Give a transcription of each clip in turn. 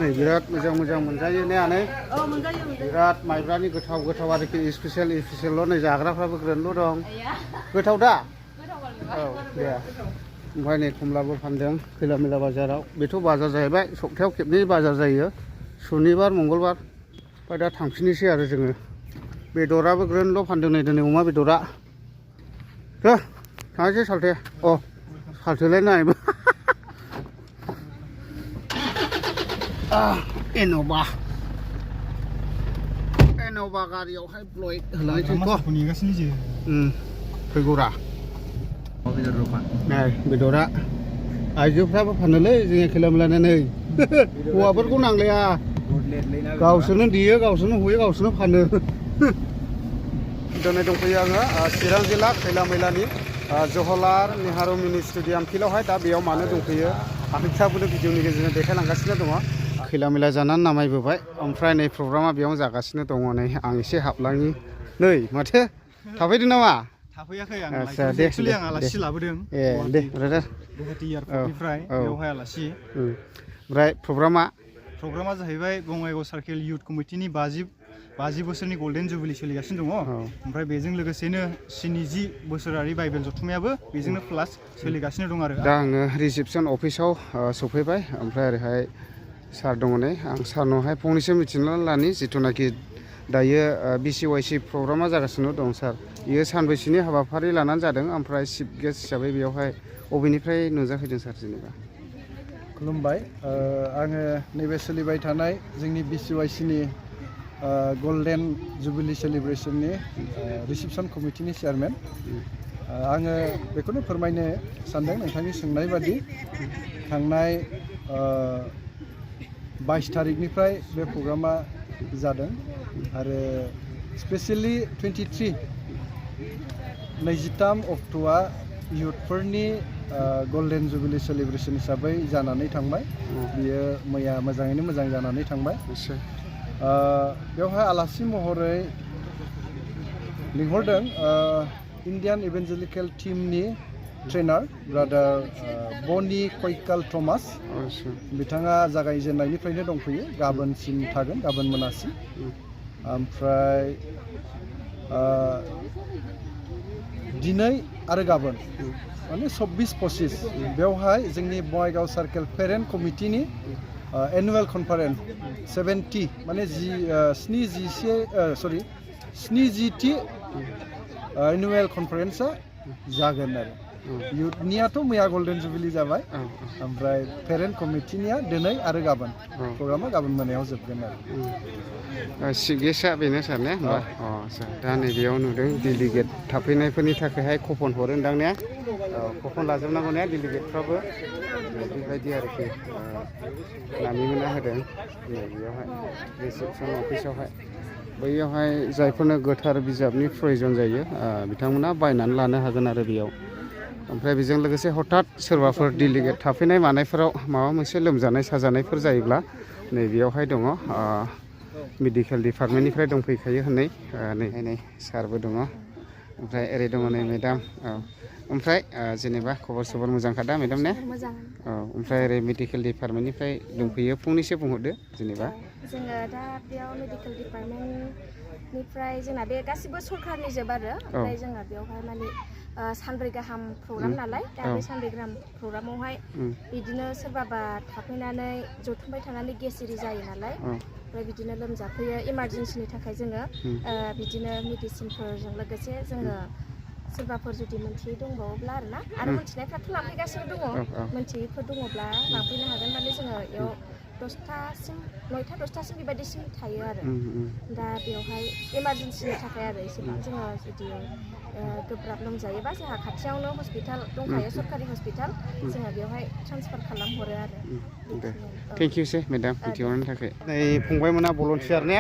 नै बिराद मोजां मोनजायो ने आनै औ मोनजायो बिराद माइब्रानि गोथाव आरोखि स्पेसियेल' नै जाग्राफ्राबो ग्रोनल' दं गोथाव दा औ दे ओमफ्राय नै खमलाबो फानदों खैला मैला बाजाराव बेथ' बाजार जाहैबाय सप्तायाव खेबनै बाजार जायो सुनिबार मंगलबार ओमफ्राय दा थांफिननोसै आरो जोङो बेदराबो ग्रोनल' फानदों नै दिनै अमा बेदरा दे थांनोसै सालथे सालथेलायनायबो एन'भा गारियावहाय ब्लइड होलांनोसै फैगौरा नै बेदरा आइजोफ्राबो फानोलै जोंनि खैला मैलाना नै हौवाफोरखौ नांलाया गावसोरनो देयो गावसोरनो हयो गावसोरनो फानो दिनै दंफैयो आङो चिरां जिल्ला खैला मैलानि जवाहरलाल नेहरू मिनि स्टेडियाम फिल्डआवहाय दा बेयाव मानो दंफैयो आं नोंथांमोननो भिडिअनि गेजेरजों देखायलांगासिनो दङ खैला मैला जानानै नामायबोबाय ओमफ्राय नै प्रग्रामा बेयावनो जागासिनो दङ नै आं एसे हाबलाङि नै माथो थाफैदों नामा थाफैयाखै आं आदसा दे एक्चुअली आं आलासि लाबोदों ए दे ब्रादार गुवाहाटी एयारपर्टनिफ्राय बेवहाय आलासि ओमफ्राय प्रग्रामा जाहैबाय बङाइगाव सार्केल इउथ कमिटिनि 50 बोसोरनि गल्डेन जुबिलि सोलिगासिनो दङ ओमफ्राय बेजों लोगोसेनो 70 बोसोरारि बाइबेल जथुम्मायाबो बेजोंनो प्लास सोलिगासिनो दं आरो दा आङो रिसेपसन अफिसाव सफैबाय ओमफ्राय ओरैहाय सार दङ नै आं सारनावहाय फंनैसो मिथिना लानि जिथुनाखि दायो BCYC प्रग्रामा जागासिनो दं सार बियो सानबैसेनि हाबाफारि लानानै जादों ओमफ्राय चिफ गेस्ट हिसाबै बेयावहाय बबेनिफ्राय नुजाफैदों सार जेनेबा खुलुमबाय आङो नैबे सोलिबाय थानाय जोंनि BCYCनि गल्डेन जुबिलि सेलिब्रेसननि रिसेपसन कमिटिनि चेयारमेन आङो बेखौनो फोरमायनो सानदों नोंथांनि सोंनाय बादि थांनाय 22 तारिखनिफ्राय बे प्रग्रामा जादों आरो स्पेसियेलि 23 अक्ट'आ इयुथफोरनि गल्डेन जुबिलि सेलिब्रेसन हिसाबै जानानै थांबाय बियो मैया मोजाङैनो मोजां जानानै थांबाय बेवहाय आलासि महरै लिंहरदों इन्डियान इभेन्जेलिकेल टीमनि ट्रेनार ब्रादार बनि कयकाल थमास बिथाङा जागायजेननायनिफ्रायनो दंफैयो गाबोनसिम थागोन गाबोन मोनासिम ओमफ्राय दिनै आरो गाबोन माने 24-25 बेवहाय जोंनि बङाइगाव सार्केल पेरेन्ट कमिटिनि एनुवेल कनफारेन्स 70 माने 70थि एनुवेल कनफारेन्सआ जागोन आरो इयुथनियाथ' मैया गल्डेन जुबिलि जाबाय ओमफ्राय पेरेन्ट कमिटिनिया दिनै आरो गाबोन प्रग्रामा गाबोन मोनायाव जोबगोन आरो चिफ गेस्टआ बेनो सार ने होमबा सार दा नैबेयाव नुदों डेलिगेट थाफैनायफोरनि थाखायहाय कुपन हरो होनदां ने कुपन लाजोबनांगौ ने डेलिगेटफ्राबो बेबायदि आरोखि नानिमोना होदों नैबेयावहाय रिसेपसन अफिसावहाय बैयावहाय जायफोरनो गोथार बिजाबनि प्रयजन जायो बिथांमोना बायनानै लानो हागोन आरो बेयाव ओमफ्राय बेजों लोगोसे हठात सोरबाफोर डेलिगेट थाफैनाय मानायफोराव माबा मोनसे लोमजानाय साजानायफोर जायोब्ला नैबेयावहाय दङ मेडिकेल डिपार्टमेन्टनिफ्राय दंफैखायो होननाय नै सारबो दङ ओमफ्राय ओरै दङ नै मेडाम ओमफ्राय जेनेबा खबर सबर मोजांखा दा मेडाम ने ओमफ्राय ओरै मेडिकेल डिपार्टमेन्टनिफ्राय दंफैयो फंनैसो बुंहरदो जेनेबा जोङो दा बेयाव मेडिकेल डिपार्टमेन्टनिफ्राय जोंना बे गासिबो सरकारनि जोब आरो ओमफ्राय जोङो बेवहाय माने सानब्रै गाहाम प्रग्राम नालाय दा बे सानब्रै गाहाम प्रग्रामावहाय बिदिनो सोरबाबा थाफैनानै जथुमबाय थानानै गेस एरि जायो नालाय ओमफ्राय बिदिनो लोमजाफैयो इमारजेन्सिनि थाखाय जोङो बिदिनो मेडिसिनफोरजों लोगोसे जोङो सोरबाफोर जुदि मोनथियै दंबावोब्ला आरो मोनथिनायफ्राथ' लांफैगासिनो दङ मोनथियैफोर दङब्ला लांफैनो हागोन माने जोङो बेयाव 10थासिम 9था 10थासिम बेबायदिसिम थायो आरो दा बेवहाय इमारजेन्सिनि थाखाय आरो एसेबां जोङो जुदि गोब्राब लोमजायोबा जोंहा खाथियावनो हस्पिटाल दंखायो सरकारि हस्पिटाल जोङो बेवहाय ट्रान्सफार खालामहरो आरो थेंक इउ मेडाम मिथिहरनायनि थाखाय नै फंबायमोना भलन्टियार ने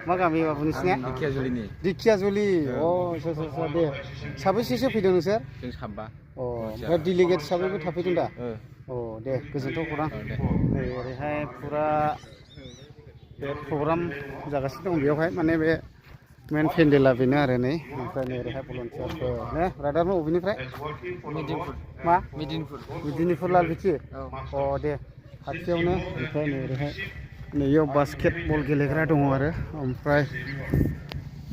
मा गामि बाबु नोंसिनिया दिखियाजुलि सोर दे साबेसेसो फैदों नोंसोर जों साबा ओमफ्राय डेलिगेट हिसाबैबो थाफैदों दा दे गोजोनथाव खौरां नै ओरैहाय फुरा बे प्रग्राम जागासिनो दं बेयावहाय माने बे मेन पेन्डेला बेनो आरो नै ओमफ्राय नै ओरैहाय भलन्टियारफोर ने ब्रादारमोन बबेनिफ्राय मा मिदिनिफुर लालबिथि दे खाथियावनो ओमफ्राय नै ओरैहाय नैयाव बास्केटबल गेलेग्रा दङ आरो ओमफ्राय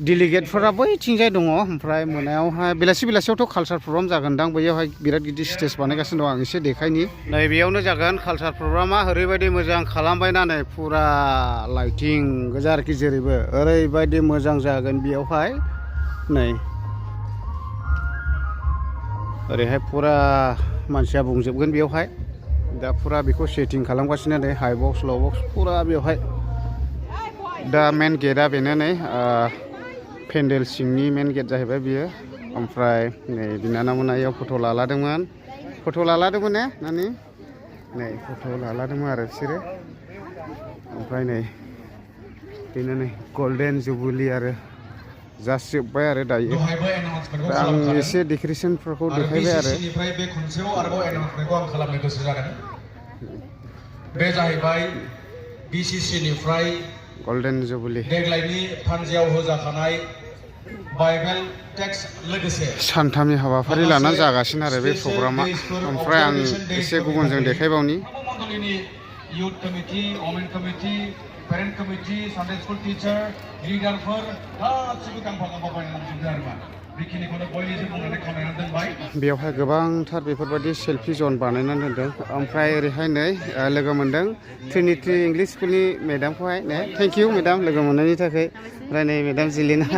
डेलिगेटफोरा बैथिंजाय दङ ओमफ्राय मोनायावहाय बेलासियावथ' कालचार प्रग्राम जागोनदां बैयावहाय बिराद गिदिर स्टेज बानायगासिनो दं आं एसे देखायनि नैबेयावनो जागोन कालचार प्रग्रामा ओरैबायदि मोजां खालामबायना नै फुरा लाइटिं गोजा आरोखि जेरैबो ओरैबायदि मोजां जागोन बेयावहाय नै ओरैहाय फुरा मानसिया बुंजोबगोन बेयावहाय दा फुरा बेखौ सेटिं खालामगासिनो नै हाइ बक्स ल' बक्स फुरा बेवहाय दा मेन गेटआ बेनो नै पेन्डेल सिंनि मेन गेट जाहैबाय बियो ओमफ्राय नै बिनानावमोना इयाव फट' लालादोंमोन ने नानि नै फट' लालादोंमोन आरो बिसोरो ओमफ्राय नै बेनो नै गल्डेन जुबुलि आरो जास्ट जोब्बाय आरो दायो दा आं एसे डेक'रेसनफोरखौ देखायबाय आरो बे खनसेयाव आरोबाव एनाउन्समेन्टखौ आं खालामनो गोसो जादों बे जाहैबाय BCC निफ्राय गल्डेन जुबुलि देग्लायनि फान्जियाव होजाखानाय बाइबेल टेक्स्ट लोगोसे सानथामनि हाबाफारि लानानै जागासिनो आरो बे प्रग्रामा ओमफ्राय आं एसे गुबुनजों देखायबावनि youth committee women committee parent committee Sunday school teacher लिडारफोर गासिबो गांफा बायनांजोबदों आरोमा बेखिनिखौनो बयनिजों बुंनानै खावलायनानै दोनबाय बेवहाय गोबांथार बेफोरबायदि सेल्फि जन बानायनानै दोनदों ओमफ्राय ओरैहाय नै लोगो मोनदों ट्रिनिटि इंलिश स्कुलनि मेडामखौहाय ने थेंक इउ मेडाम लोगो मोननायनि थाखाय ओमफ्राय नै मेडाम जिलिना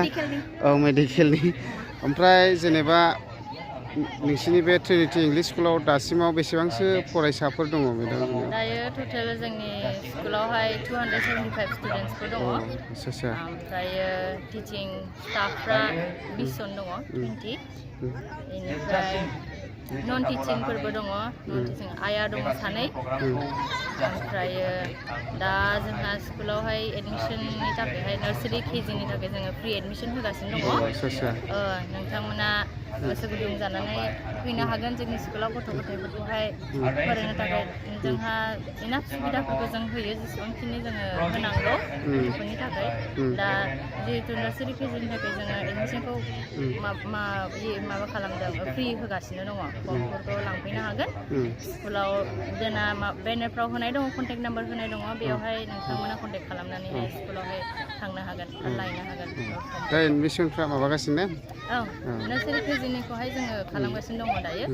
औ मेडिकेलनि ओमफ्राय जेनेबा नोंसिनि बे ट्रिनिटि इंलिश स्कुलाव दासिमाव बेसेबांसो फरायसाफोर दङ मेडाम दायो टटेल जोंनि स्कुलावहाय 275 स्टुडेन्टसफोर दङ ओमफ्राय टिचिं स्टाफफ्रा 20 जन दङ 20 बेनिफ्राय नन टिचिंफोरबो दङ नन टिचिं आइआ दङ सानै ओमफ्राय दा जोंहा स्कुलावहाय एडमिसननि थाखायहाय नार्सारि केजिनि थाखाय जोङो फ्रि एडमिसन होगासिनो दङ नोंथांमोना गोसो गुदुं जानानै फैनो हागोन जोंनि स्कुलाव गथ' गथायफोरखौहाय फोरोंनो थाखाय जोंहा इनाफ सुबिदाफोरखौ जों होयो जेसेबांखिनि जोङो होनांगौ गथ'फोरनि थाखाय दा जिहेतु नार्सारि केजिनि थाखाय जोङो एडमिसनखौ माबा खालामदों फ्रि होगासिनो दङ फर्मफोरखौ लांफैनो हागोन स्कुलाव जोंना बेनारफ्राव होनाय दङ कन्टेक्ट नाम्बार होनाय दङ बेयावहाय नोंथांमोना कन्टेक्ट खालामनानैहाय स्कुलावहाय थांनो हागोन लायनो हागोन दा एडमिसनफ्रा माबागासिनो औ नार्सारि केजिनिखौहाय जोङो खालामगासिनो दङ दायो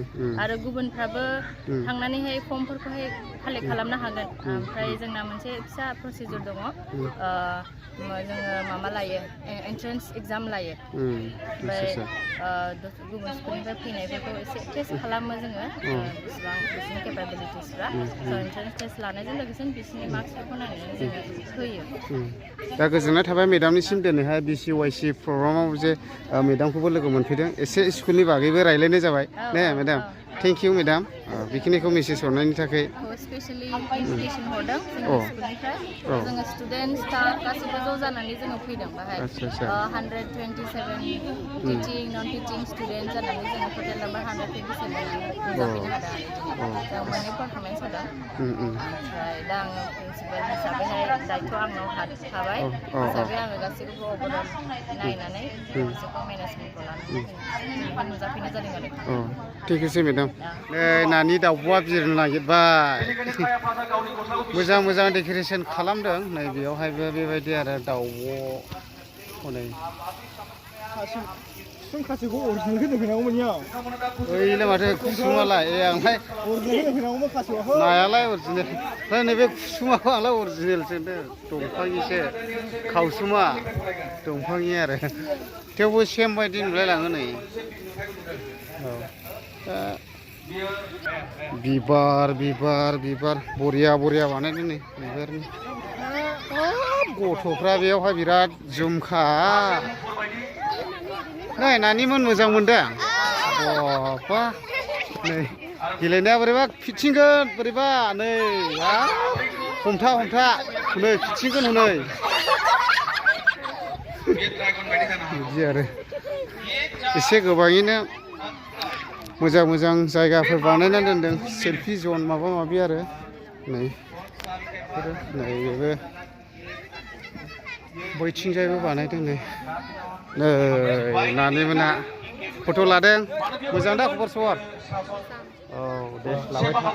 आरो गुबुनफ्राबो थांनानैहाय फर्मफोरखौहाय कालेक्ट खालामनो हागोन ओमफ्राय जोंना मोनसे फिसा प्रसिजर दङ जोङो माबा लायो एन्ट्रेन्स एग्जाम लायो ओमफ्राय गुबुन स्कुलनिफ्राय फैनायफोरखौ एसे टेस्ट खालामो जोङो बेसेबां बिसोरनि केपाबिलिटिसफ्रा एन्ट्रेन्स टेस्ट लानायजों लोगोसे बिसोरनि मार्क्सफोरखौ नायनानै जोङो होयो दा गोजोननाय थाबाय मेडामनिसिम दिनैहाय BCYC प्रग्रामाव जे मेडामखौबो लोगो मोनफैदों एसे स्कुलनि बागैबो रायलायनाय जाबाय ने मेडाम थेंक इउ मेडाम बेखिनिखौ मेसेज हरनायनि थाखाय स्पेशलि इनभिटेसन हरदों जोंनि स्कुलनिफ्राय जोङो स्टुडेन्ट स्टाफ गासिबो ज' जानानै जोङो फैदों बाहाय 127 टिचिं नन टिचिं स्टुडेन्ट जानानै जोङो टटेल नाम्बार 127 नुजाफैनो हादों जों मोननै पारफरमेन्स होदों ओमफ्राय दा आङो प्रिन्सिपाल हिसाबैहाय दायथ' आंनाव थाबाय हिसाबै आङो गासैखौबो अभारअल नायनानै बिसोरखौ मेनेजमेन्टखौ लानानै नुजाफैनाय जादों आरो ठीक আছে मेडाम नानि दाउब'आ बिरनो नागिरबाय मोजां मोजां डेक'रेसन खालामदों नै बेयावहायबो बेबायदि आरो दाउब' हनै खासिखौ अरिजिनेल होफैनांगौमोन इयाव ओइलाय माथो कुसुमालाय आंलाय अरिजिनेल होफैनांगौमोन खासिखौ नायालाय अरिजिनेल नैबे कुसुमाखौ आंलाय अरिजिनेलसोनो दंफांनिसो खावसुमा दंफांनि आरो थेवबो सेम बायदि नुलायलाङो नै औ दा बिबार बिबार बिबार बरिया बरिया बानायदों नै बिबारनि गथ'फ्रा बेयावहाय बिराद जुमखा नै नानिमोन मोजां मोनदों बाबा नै गेलेनाया बोरैबा फिथिंगोन बोरैबा नै हमथा हमथा हनै फिथिंगोन हनै बिदि आरो एसे गोबाङैनो मोजां मोजां जायगाफोर बानायनानै दोनदों सेल्फि जन माबा माबि आरो नै बेबो बैथिंजायबो बानायदों नै नानिमोना फट' लादों मोजां दा खबर सबर औ दे लाबाय था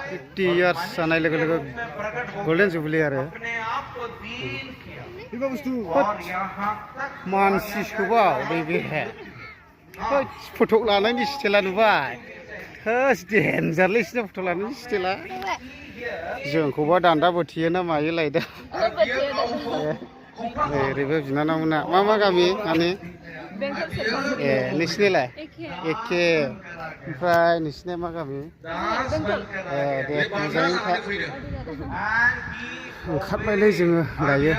50 इयार्स जानाय लोगो लोगो गल्डेन जुबलि आरो मानसि सोबाव बेहा फट' लानायनि स्टाइला नुबाय थोस देन्जारलै बिसिना फट' लानायनि स्टाइला जोंखौबा दान्दा बोथियो ना मायो लायदा ओरैबो बिनानावमोना मा गामि माने ए नोंसिनिलाय एखे ओमफ्राय नोंसिना मा गामि ए दे मोजाङै ओंखारबायलै जोङो दायो